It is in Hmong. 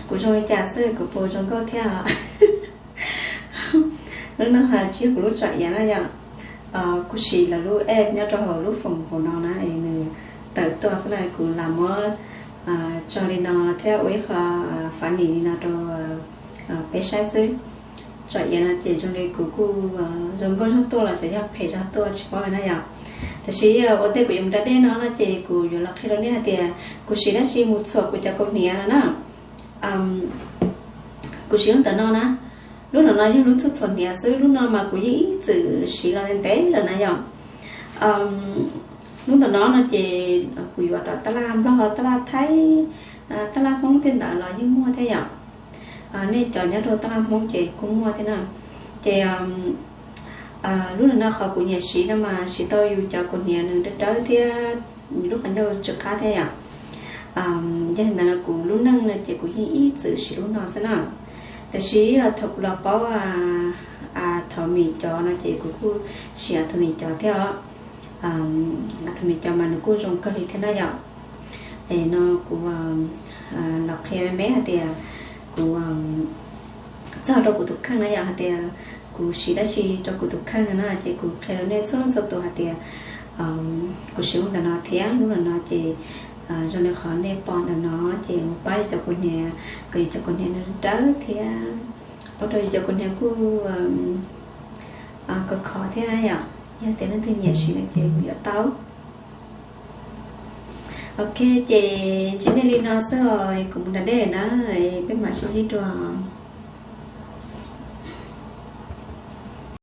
Kuv zoo li cas xwb, kuv puas zoo nkauj thiab? Lub no tsis yog kuv lub tsom iav na yom. Kuv siv lawv lub app nyob rau hauv lub foos hauv no na, nws tawm tuaj xwb na, kuv lam muab tso li no thiab ua ib qho funny li no rau peb saib xwb. Tsom iav no ces zoo li kuv kuj zoo nkauj zog tuaj los tseem yog phem zog tuaj tsis paub li na yom. Tab sis ua ntej kuv yuav mus da dej no no ces kuv yuav los qhia rau nej hais tias kuv siv dab tsi mus txhuam kuv cov kaus hniav no na. Kuv siv lub ntawm no na, lub ntawm no yog lub txhuam txhuam hniav xwb, lub no mas kuv yeej ib txwm siv los ntev ntev lawm na yom. Lub ntawm no no ces kuv yuav tom tab laj Nplog, tab laj Thaib, tab laj Hmoob tej ntawd los yeej muaj thiab yom. Nej cov nyob rau tab laj Hmoob ces kuj muaj thiab na. Ces lub ntawm no qhov kuv nyiam siv no mas siv tau yus cov kaus hniav nws dawb dawb thiab yus lub qhov ncauj tsw qab thiab yom. Yog li ntawd no kuv lub neej no ces kuv yeej ib txwm siv lub no xwb na. Tab sis thaum kuv los paub Atomy cov no ces kuv kuj siv Atomy cov thiab os. Atomy cov mas nws kuj zoo kawg li thiab na yom. Es no kuv los qhia me me hais tias kuv txog rau kuv tus kheej na yom, hais tias kuv siv dab tsi rau kuv tus kheej na, ces kuv qhia rau nej txhua leej txhua tus hais tias kuv siv lub ntawm no thiab lub ntawm no ces zoo li qhov nej pom ntawm no ces mus pab yus cov kaus hniav kom yus cov kaus hniav nws dawb thiab ua rau yus cov kaus hniav kuj khov khov thiab na yom. Yog tias leej twg nyiam siv no ces kuv yuav tau. Ok, ces ntsib nej li no xwb os, kuv mus da dej na, peb mam sib ntsib dua.